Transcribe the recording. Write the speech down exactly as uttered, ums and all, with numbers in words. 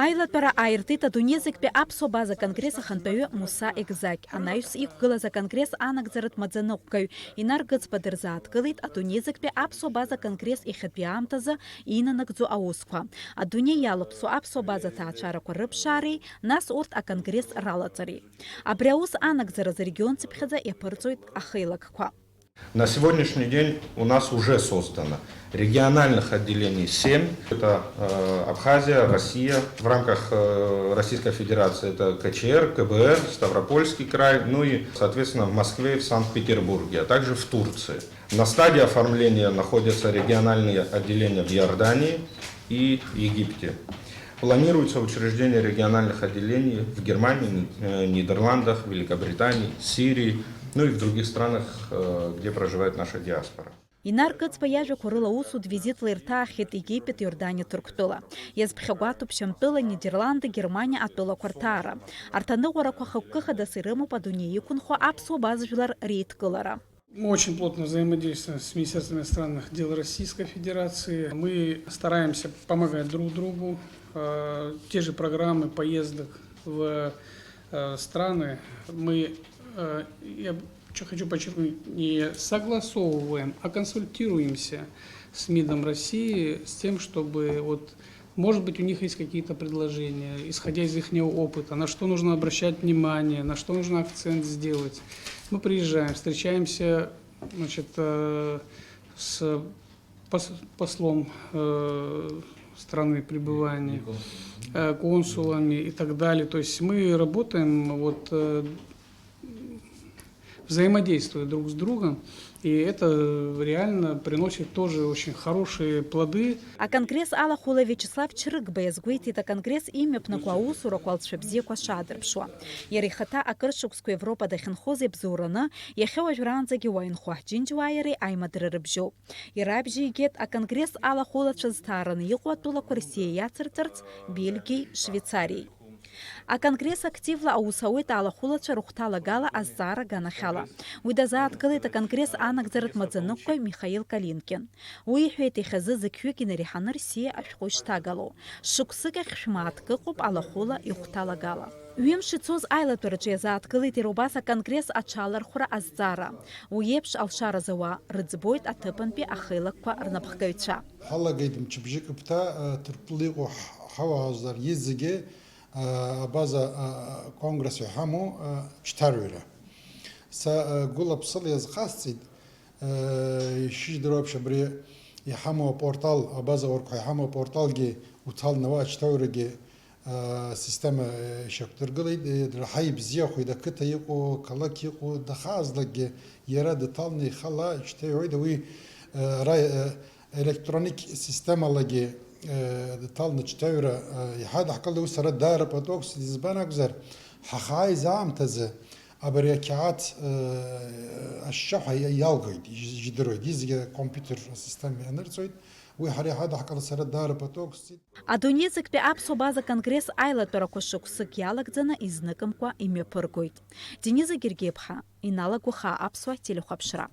Аилатәара ааиртит адунеи зегьтәи аԥсуа база конгресс ахантәаҩы Муса Егзақь. Анаҩс иқәгылаз аконгресс анагӡаратә маӡаныҟәгаҩ Инар Гыцба дырзааҭгылеит адунеи зегьтәи аԥсуа база конгресс иахьатәи аамҭазы инанагӡо аусқәа, адунеи иалаԥсоу аԥсуа база ҭаацәарақәа рыԥшаареи, нас урҭ аконгресс ралаҵареи. Абри аус анагӡаразы регион цыԥхьаӡа иаԥырҵоит ахеилакқәа. На сегодняшний день у нас уже создано региональных отделений семь. Это э, Абхазия, Россия. В рамках э, Российской Федерации это К Ч Р, К Б Р, Ставропольский край, ну и, соответственно, в Москве и в Санкт-Петербурге, а также в Турции. На стадии оформления находятся региональные отделения в Иордании и Египте. Планируется учреждение региональных отделений в Германии, э, Нидерландах, Великобритании, Сирии, ну и в других странах, э, где проживает наша диаспора. Инар Гыцба иажәақәа рыла усутә визитла ирҭаахьеит Египет, Иордание, Ҭырқәтәыла. Иазԥхьагәаҭоуп Шьамтәыла, Нидерланды, Германиа атәылақәа рҭаара. Арҭ аныҟәарақәа хықәкы хадас ирымоуп адунеи иқәынхо аԥсуа база жәлар реидкылара. Мы очень плотно взаимодействуем с Министерством иностранных дел Российской Федерации. Мы стараемся помогать друг другу. Э, те же программы поездок в э, страны. Мы, э, я чё хочу подчеркнуть, не согласовываем, а консультируемся с МИДом России с тем, чтобы вот, может быть, у них есть какие-то предложения, исходя из ихнего опыта, на что нужно обращать внимание, на что нужно акцент сделать. Мы приезжаем, встречаемся, значит, э, с пос- послом э, страны пребывания, э, консулами и так далее. То есть мы работаем вот э, взаимодействуя друг с другом, и это реально приносит тоже очень хорошие плоды. Аконгресс алахәыла Виачеслав Чрыгба иазгәеиҭеит, аконгресс имҩаԥнаго аусурақәа алҵшәа бзиақәа шаадырԥшуа. Иара ихаҭа акыр шықәсқәа Европа дахьынхоз иабзоураны, иахьа уажәраанӡагьы уа инхо ҳџьынџьуааи иареи аимадара рыбжьоуп. Иара абжьы игеит аконгресс алахәылацәа зҭаараны иҟоу атәылақәа Рсиа иацырҵарц Бельгиеи Швеицариеи. Аконгресс активла аус ауеит алахәылацәа рыхәҭалагала азҵаара аганахьала. Уи дазааҭгылеит аконгресс анагӡаратә маӡаныҟәгаҩ Михаил Калинкин. Уи иҳәеит, иахьазы зықьҩык инареиҳаны Рсиа ашәҟәы ишҭагалоу. Шықәсык ахь шә-мааҭк ыҟоуп алахәыла ихәҭалагала. Ҩымш ицоз аилатәараҿы иазааҭгылеит иара убас аконгресс аҽалархәра азҵаара. Уи еиԥш алшара зауа рыӡбоит аҭыԥантәи ахеилакқәа рнапхгаҩцәа. Ҳалагеит мчыбжьык ԥҭа, э, Ҭырқәтәыла иҟоу ҳ-, ҳауаажәлар зегьы, э, абаза, э, конгресс ҳәа иҳамоу, э, ҷҭарҩра. Са, э, гәыла-ԥсыла иазхасҵеит, э, ишыжәдыруа еиԥш абри иҳамоу апортал, абаза оргқәа иҳамоу апорталгьы уҭаланы уа аҷҭарҩрагьы, э, система, э, ишьақәдыргылеит, э, драҳа ибзиахоит, ақыҭа иҟоу, ақалақь иҟоу, дахаазлакгьы иара дыҭаланы ихала иҽҭаҩуеит, уи, э, ара, э, електроник системалагьы, э, дыҭаланы аҽҭаҩра, э, иҳадаҳкылеит, ус ара даара пату ақәсит, избан акәзар, ҳахааиз аамҭазы абри ақьаад, э, ашьшьыҳәа иа-, иалгоит, ижь-, ижьдыруеит, изегьы акомпиутер асистема ианырҵоит, уи ҳара иҳадаҳкылеит, сара даара пату ақәсит. Адунеи зегьтәи аԥсуа база конгресс аилатәарақәа шықәсык иалагӡаны изныкымкәа имҩаԥыргоит. Дениза Гергиаԥҳа, Инал Агәахаа, Аԥсуа телехәаԥшра.